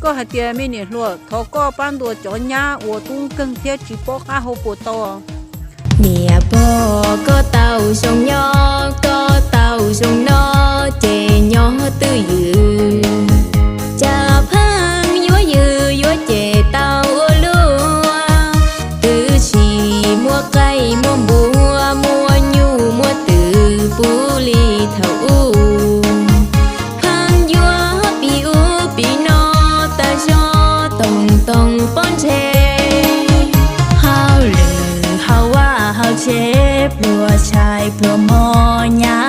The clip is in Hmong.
Koj hais tias me niam hluas, thov koj pab ntuas cov nyab uas tub nkeeg thiab tsis paub qab hau puas tau? Niam pog, koj tau zoo nyob, koj tau zoo noj ces nyob twj ywm. Cas pheej yuav ywm yuav cem tau ua luaj, twb tsis muaj qaib muaj npua, muaj nyuj muaj twm puv li thaum ub. Pheej yuav piv ub piv no, tas zog toog toog pob ntseg. Hauj lwm hauv vaj hauv tsev, pluag tshais pluag hmo, nyab